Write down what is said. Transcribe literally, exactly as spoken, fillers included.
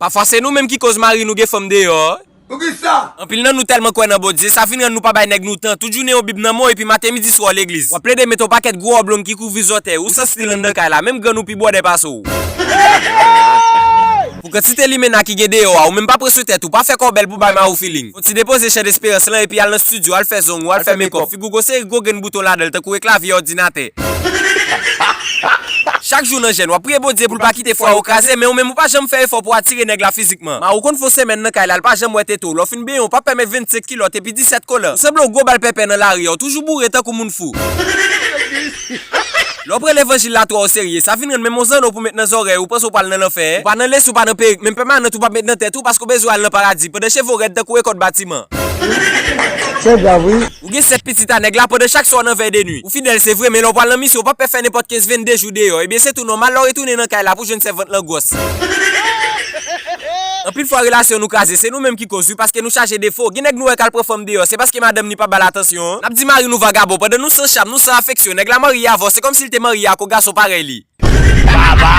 Pafwa se nou menm ki koz mari nou gen fanm deyò. Poukisa? Anpil nan nou tèlman kwè nan Bondye, sa vin rann nou pa bay nèg nou tan. Tout jounen yon Bib nan men w epi maten, midi, swa w legliz. W ap plede met yon pakèt gwo wòb long ki kouvri zòtèy, ou santi li anndan kay la, menm grann ou pi bwòdè pase w. Pou kantite limena ki gen deyò a, ou menm pa pran swen tèt ou, pa fè kò w bèl pou bay mari w feeling. Fè yon ti depoze chan desperans lan epi al nan estidyo, al fè zong ou, al fè mekòp, figi w gon seri gwo grenn bouton ladan l tankou yon klavye òdinatè. Chak jou nan jèn, w ap priye Bondye pou l pa kite fwa w kraze, men ou menm ou pa janm fè efò pou atire nèg la fizikman. Mari w konn fè yon semèn nan kay la, l pa janm wè tete w. Lè w fin benyen, w p ap pè met vennsenk kilòt epi disèt kolan. Ou sanble yon gwo bal pèpè nan lari a, w toujou boure tankou moun fou. Lè w pran levanjil la twò oserye, sa vin rann menm yon zanno pou met nan zòrèy ou, panse w pral nan lanfè. Ou pa nan lesi, ou pa nan perik, menm pèmanant ou p ap met nan tèt ou paske w bezwen al nan paradi, pandan cheve w rèd tankou rekòt batiman. Se grav, wi. Ou gen sèt pitit a nèg la pandan chak swa w nan vèy de nwi. Ou fidèl, se vre, men lè w pral nan misyon, ou p ap pè fè nenpòt kenz, vennde jou deyò. Ebyen, se tou nòmal lè w retounen nan kay la pou jwenn sèvant lan gwòs. Anpil fwa relasyon nou kraze, se nou menm ki koz, wi, paske nou chaje defo. Gen nèg nou wè k al pran fanm deyò, se paske madanm ni pa ba l atansyon. N ap di mari nou vagabon, pandan nou san cham, nou san afeksyon. Nèg la marye avè w, se kòmsi l te marye ak yon gason parèy li. Baba!